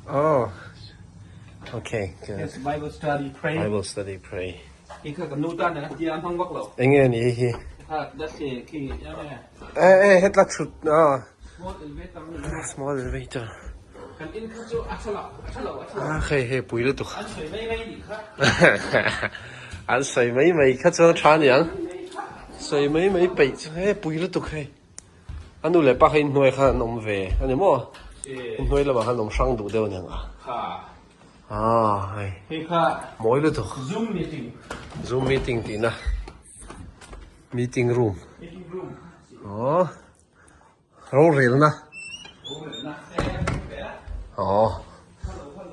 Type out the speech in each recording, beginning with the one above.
Oh. Okay, good. Yes, Bible study, pray. Bible study, pray. Khi kha kan nu tan na tia hmang vak lo. Enge ni hi? Kha that's a khi ya me. Eh eh hetla thut ah. Small elevator ni. Small elevator. Kan in kha chu a thalo a thalo a thalo. Ah hei hei pui lutuk. An sawi mai mai ni kha. An sawi mai mai kha chuan tha niang. Sawi mai mai peih chu he pui lutuk hei. A nu leh pa kha inhnuai khan an awm ve a ni maw? Inhnuai lamah khan an awm hrang duh deuh aniang a. Kha. Ah hei. Hei kha. Mawi lutuk. Zoom meeting. Zoom meeting tihna. Meeting room. Meeting room. Aw. Rorelna. Aw.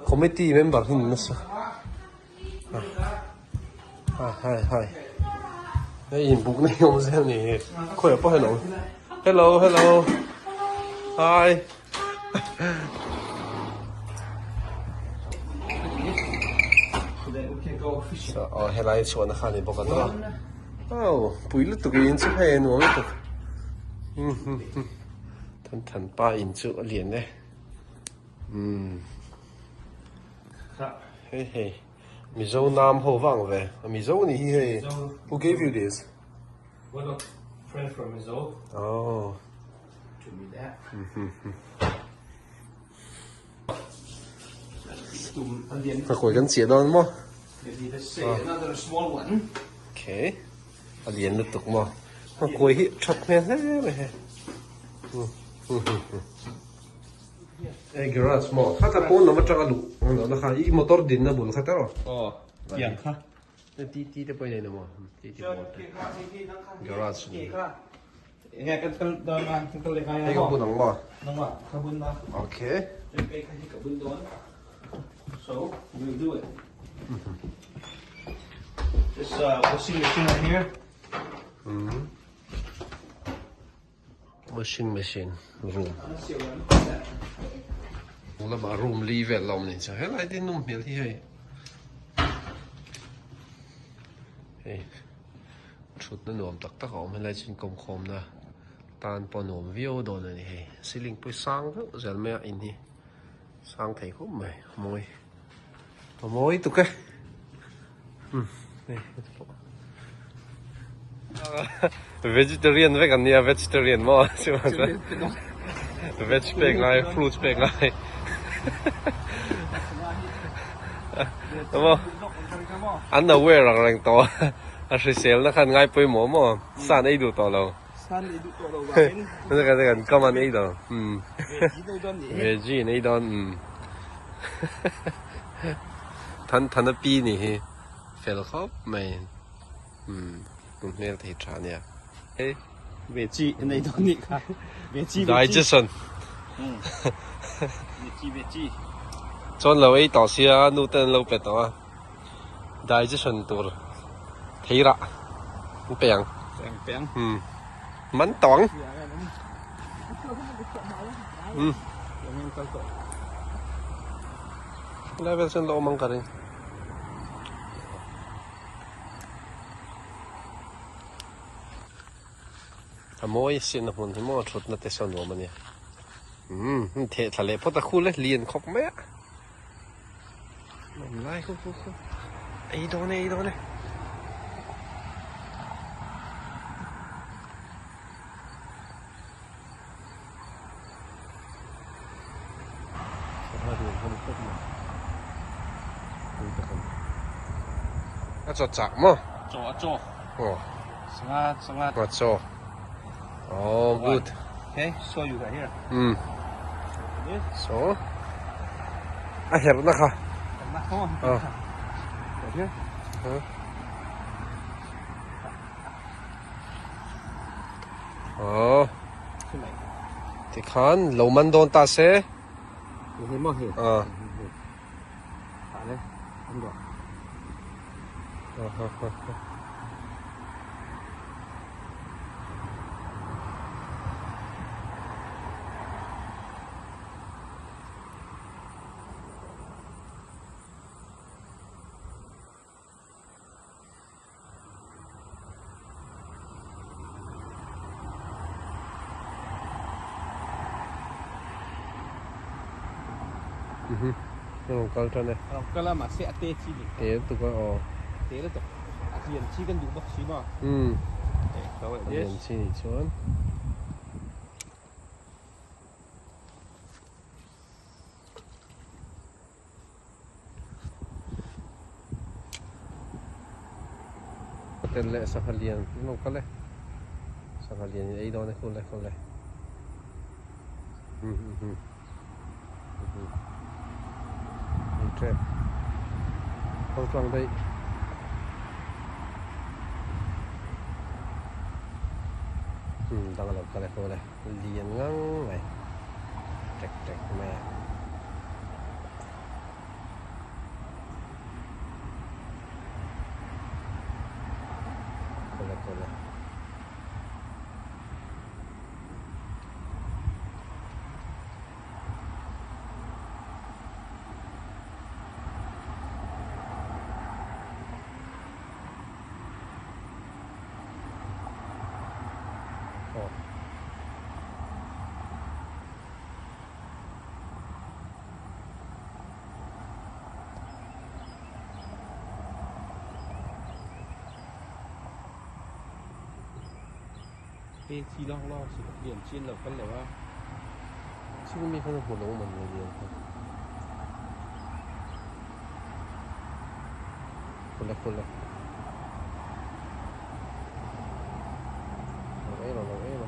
Committee member hi ni nasa. Hai hai hai. Hei inbuk na hi awm zel ni hi. Khawiah pawh hian a awm. Hello hello. Hi. Aw helai chhuahna kha a ni bawk a tawh a. Aw pui lutuk in chu hei a nuam lutuk. Than than pa in chu a lian e. Umm hei hei Mizo nam ho vang ve a Mizo ni hi hei who gave you this? One of friend from Mizo. Oh. To me that. Ka kawi kan chiah dawn maw? Maybe let's say another small one. Okay. A lian lutuk maw? Ka kawi hi that hmel hle mai hei. E garage maw? Kha ta pawn lam atanga luh ang lohna kha i motor dinna bul kha tawh. Aw, tiang kha. Ti ti te pawh i nei lo maw? Ti ti pawh. Garage ni. Enge kan kal dawn a, kan kal leh ngai a. Hei ka bun ang maw? Nangma, ka bun a. Okay. Hei kha hi ka bun dawn. So, we'll do it. This washing machine right here. Washing machine room. Lamah room li vel la awm ni chu helai te nawm hmel hi hei. Hei thutna nuam tak tak a awm helai chu inkawmkhawmna tan pawh nuam viau dawn a ni hei ceiling pawh hi sang deuh zel mai a in hi sang thei khawp mai a mawi a mawi tuk e. Vegetarian vek an nia vegetarian maw veg pek ngai fruits pek ngai maw an aware ang reng tawh a hrisel na khan ngai pawimawh maw sa an ei duh tawh lo kan kam an ei dawn veggie an ei dawn. Than than a pi ni hi fel khawp mai umm kum hmel thei tha nia. Ve chi nei dawn nih kha ve chi digestion ve chi ve chi chuan lo ei tawh sia nu ten an lo pe tawh a digestion tur thei rah an pe ang pe ang umm man tawh ang umm. Helai vel chuan la awm ang ka ring. A mawi sin a hmun hi maw thutna te sawn nuam a nia. Umm theh thla leh phawt a khul e lian khawp mai a. Awm lai khu khu khu ei dawn e ei dawn e. Sangha lian hlawm khawp mai pui tak a ni. A chaw chak maw? Chaw a chaw. Aw. Sangha sangha. A chaw. Oh good. Okay, so you got here. Um. So. A herh na kha. Herh na kha. Aw. Right here. Huh. Aw tikhan lo man dawn ta se aw Mhm. A rawn kal tan e. A rawn kal a mahse a te chi ni. Te lutuk a aw. Te lutuk. A lian chi kan duh bawk si maw? Umm. Okay, go like A this. lian chi nih chuan. Tel leh sangha lian an lo kal e sangha lian in ei dawn e khul e khul e ei tep kal tlang daih. Dang a lo kal e khul e lian ngang mai tek tek mai a. Kawle kawle. Oh. Te chi lawng lawng si lian chin lo kal lo a. Chung mi khan hmu lo man le lian kha. Kule kule. Lo ei lo lo ei lo.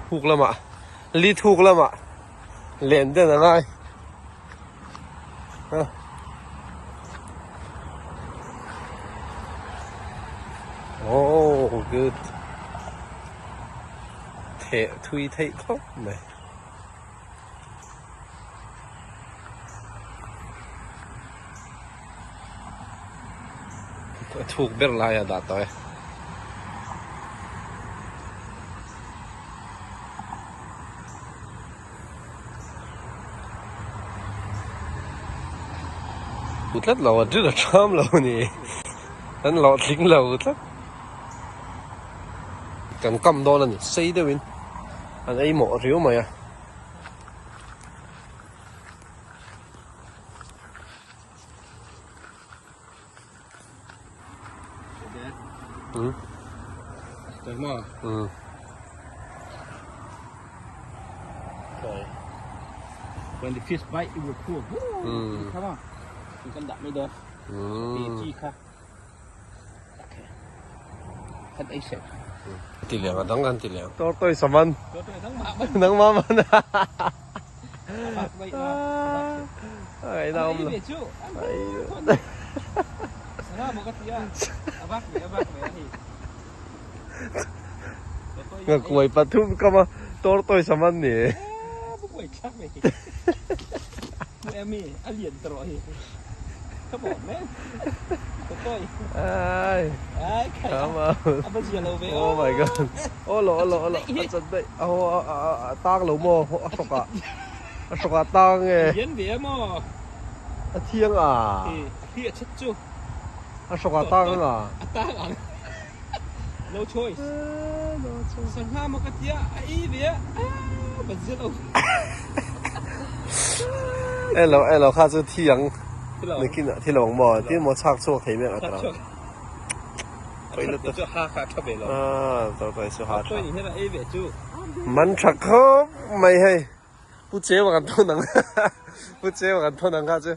Thuk lamah li thuk lamah len den a ngai oh good theh thui theih khawp mai. A thuk ber lai a dah tawh e. Hmu tlat lo a dil a ṭham lo a ni. Kan lawh tling lo tlat. Kan kam dawn a ni sei deuhin an ei mawh riau mai a. When the fish bite, it will pull. Mm. Come on. You can that me though. Mm. Okay. Kan ei se. Ti liang a dang kan ti liang. Tor toi saman. Nang ma man. Ai na om lo. Ngakuai pathum kama tor toi saman ni. Ai. Come on. Oh my god. Oh lo lo lo. A chat daih. A tang lo maw a hrawk ah. A hrawk ah tang e. A thiang a. A hrawk ah tang ang a. A tang ang. No choice. No choice. Sangha maw ka tia a ei ve a. Ban zia lo. Elo elo kha chu thiang. Nakin ah thi lo ang maw? Tin maw chak chhuak thei mek a tara. Man tha khawp mai hei. Pu Cheua kan thawn ang. Pu Cheua kan thawn ang kha chu.